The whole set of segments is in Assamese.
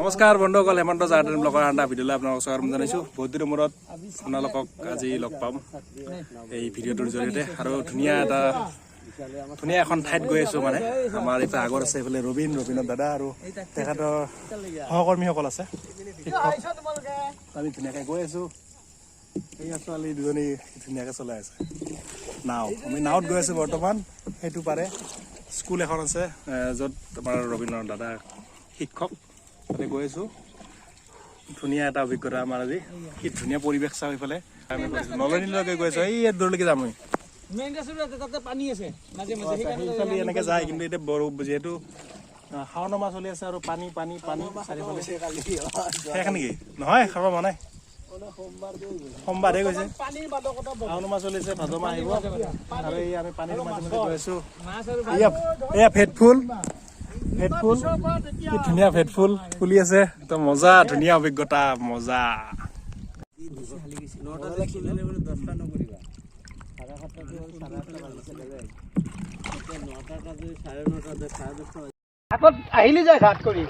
নমস্কাৰ বন্ধুসকল, হেমন্ত জাৰ্ডেন ব্লগৰ আন এটা ভিডিঅ'লৈ আপোনালোকক স্বাগতম জনাইছোঁ। বহুত দিনৰ মূৰত আপোনালোকক আজি লগ পাম এই ভিডিঅ'টোৰ জৰিয়তে। আৰু ধুনীয়া এখন ঠাইত গৈ আছোঁ। মানে আমাৰ এইফালে আগত আছে এইফালে ৰবীন, ৰবীনৰ দাদা আৰু তেখেতৰ সহকৰ্মীসকল আছে, শিক্ষক। আমি ধুনীয়াকৈ গৈ আছোঁ। এইয়া ছোৱালী দুজনী ধুনীয়াকৈ চলাই আছে নাও। আমি নাৱত গৈ আছোঁ বৰ্তমান। সেইটো পাৰে স্কুল এখন আছে, য'ত আমাৰ ৰবীনৰ দাদা শিক্ষক, তাতে গৈ আছোঁ। ধুনীয়া এটা অভিজ্ঞতা আমাৰ আজি। কি ধুনীয়া পৰিৱেশ চাওঁ এইফালে। আমি গৈছোঁ নলনীলৈকে গৈ আছোঁ, এই ইয়াত দূৰলৈকে যাম আমি। সেইফালে এনেকে যায়, কিন্তু এতিয়া বৰ যিহেতু শাওণ মাহ চলি আছে আৰু পানী পানী পানী চাৰিওফালে। শেষ নেকি? নহয়, খাব মানে সোমবাৰহে গৈছে। শাওণ মাহ চলিছে, ভাদ মাহ আহিব। আৰু এই আমি পানীৰ মাজে মাজে গৈ আছোঁ। এয়া ভেটফুল, ভেটফুল, কি ধুনীয়া ভেটফুল ফুলি আছে। একদম মজা, ধুনীয়া অভিজ্ঞতা, মজা। আহিলি যায় ঘাট কৰি।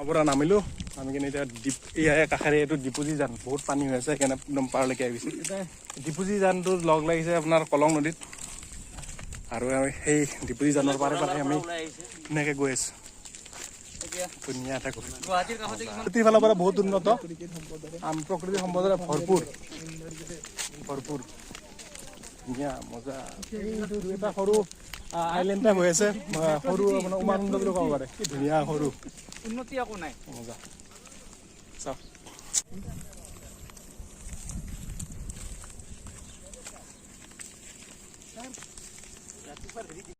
পৰা নামিলো আমি কিনে এতিয়া দ্বীপ ইয়াৰে কাষেৰে এইটো ডিপুজি যান, বহুত পানী হৈ আছে সেইকাৰণে একদম পাৰলৈকে আহি গৈছে। ডিপুজি যানটো লগ লাগিছে আপোনাৰ কলং নদীত। আৰু আমি সেই ডিপুজি যানৰ পাৰে পাৰে আমি ধুনীয়াকৈ গৈ আছোঁ। ধুনীয়া এটা প্ৰকৃতিৰ ফালৰ পৰা বহুত উন্নত, প্ৰকৃতিৰ সম্পদৰে ভৰপূৰ ভৰপূৰ, ধুনীয়া মজা। এইটো এটা সৰু আইলেণ্ড টাইপ হৈ আছে, সৰু মানে উমানন্দ বুলি ক'ব পাৰে। কি ধুনীয়া সৰু, উন্নতি একো নাই, মজা। চাওক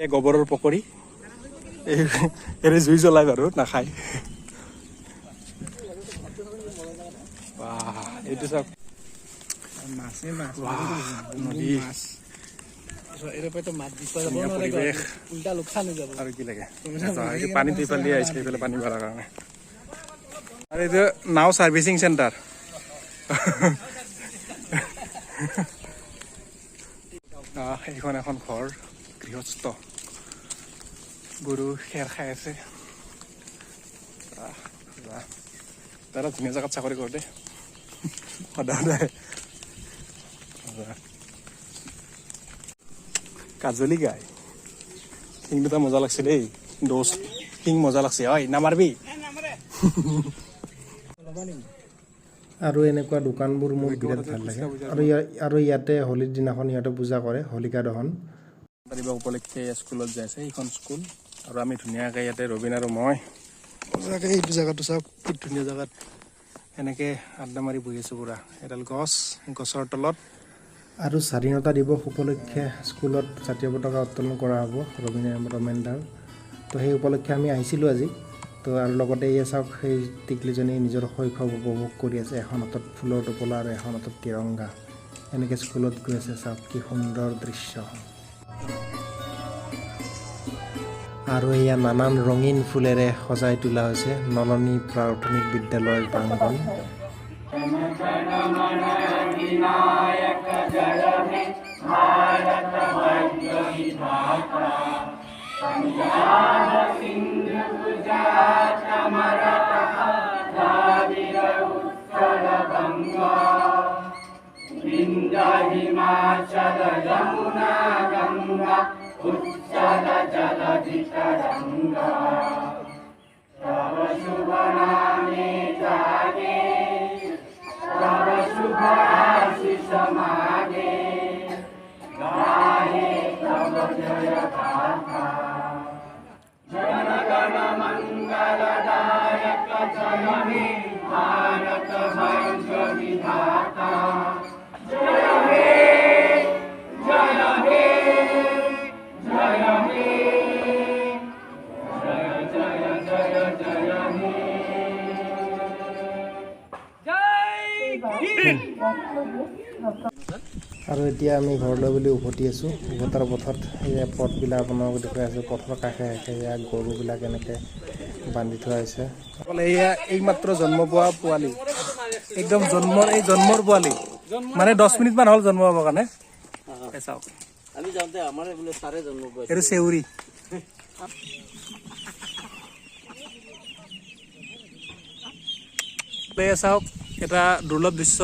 এই গোবৰৰ পকৰি, এই জুই জ্বলাই বাৰু নাখায়। এইটো চাওক নদী, আৰু কি লাগে। পানীটো ইফালে আহিছে, এইফালে পানী ভৰাৰ কাৰণে। আৰু এইটো নাও চাৰ্ভিচিং চেণ্টাৰ। এইখন এখন ঘৰ, গৃহস্থ, গৰু খেৰ খাই আছে। দাদা ধুনীয়া জেগাত চাকৰি কৰে দেই, সদায় সদায়। কাজলি গাই শিং দুটা মজা লাগছে দেই দোস্ত, শিং মজা লাগছে। হয় নামাৰবি। আৰু এনেকুৱা দোকানবোৰ মোৰ বিৰাট ভাল লাগে। আৰু ইয়াতে হোলীৰ দিনাখন সিহঁতে পূজা কৰে, হোলিকা দহন দিৱস উপলক্ষে স্কুলত যাই আছে, এইখন স্কুল। আৰু আমি ধুনীয়াকৈ ইয়াতে ৰবীন আৰু মই মজাকৈ এইটো জেগাটো চাওক, কি ধুনীয়া জেগাত এনেকৈ আড্ডা মাৰি বহি আছোঁ পুৰা। এডাল গছ, গছৰ তলত। আৰু স্বাধীনতা দিৱস উপলক্ষে স্কুলত জাতীয় পতাকা উত্তোলন কৰা হ'ব ৰমেন্দাৰ। তো সেই উপলক্ষে আমি আহিছিলোঁ আজি। তো আৰু লগতে এয়া চাওক, সেই টিকলিজনী নিজৰ শৈশৱ উপভোগ কৰি আছে। এখন হাতত ফুলৰ টোপোলা আৰু এখন হাতত তিৰংগা, এনেকৈ স্কুলত গৈ আছে। চাওক কি সুন্দৰ দৃশ্য। আৰু এয়া নানান ৰঙীন ফুলেৰে সজাই তোলা হৈছে নলনী প্ৰাথমিক বিদ্যালয়ৰ প্ৰাংগণ। আৰু এতিয়া আমি ঘৰলৈ বুলি উভতি আছোঁ। উভতাৰ পথত এয়া পথবিলাক আপোনালোকক দেখুৱাই আছোঁ। পথৰ কাষে কাষে এয়া গৰুবিলাক এনেকৈ বান্ধি থোৱা হৈছে। এইয়া এইমাত্ৰ জন্ম পোৱা পোৱালি, একদম জন্মৰ, এই জন্মৰ পোৱালি, মানে 10 মিনিট মান হ'ল জন্ম হ'বৰ কাৰণে। এই চাওক। আমি যাওঁতে আমাৰ বোলে ছাৰে জন্ম পাইছে। এইটো চেউৰী। এই চাওক, এটা দুৰ্লভ দৃশ্য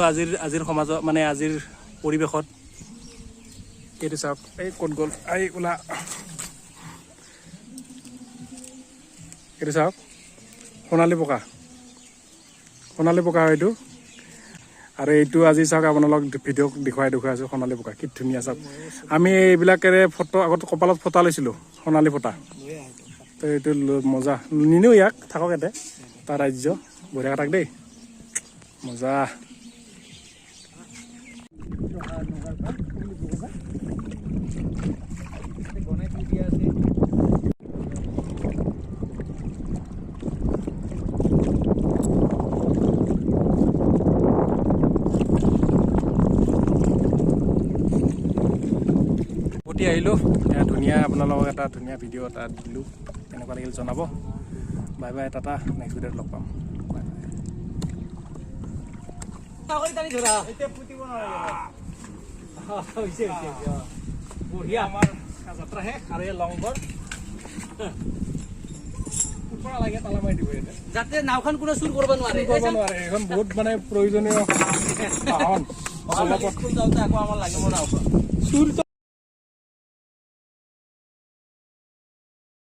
আজিৰ সমাজত, মানে আজিৰ পৰিৱেশত। এইটো চাওক, এই ক'ত গ'ল, এই ওলা। এইটো চাওক, সোণালী পকা, সোণালী পকা হয় এইটো। আৰু এইটো আজি চাওক, আপোনালোক ভিডিঅ' দেখুৱাই দেখুৱাই আছোঁ সোণালী পকা কি ধুনীয়া চাওক। আমি এইবিলাকেৰে ফটো আগত কপালত ফটা লৈছিলোঁ, সোণালী ফটা। তো এইটো মজা, নিনিও ইয়াক, থাকক ইয়াতে, তাৰ ৰাজ্য বঢ়িয়া থাক দেই, মজা। উভতি আহিলোঁ, এয়া ধুনীয়া আপোনালোকক এটা ধুনীয়া ভিডিঅ' এটা দিলোঁ, কেনেকুৱা লাগিল জনাব। বাই বাই, টাটা, নেক্সট ভিডিঅ'ত লগ পাম। Bye bye. বঢ়িয়া, আমাৰ যাত্ৰা শেষ আৰু এই লংগৰ ওপৰা লাগে তালা মাৰি দিব ইয়াতে, যাতে নাওখন কোনো চুৰ কৰিব নোৱাৰে। কৰিব নোৱাৰে। এইখন বহুত মানে প্ৰয়োজনীয় বাহন। স্কুল যাওঁতে আকৌ আমাৰ লাগিব নাওখন। চুৰ।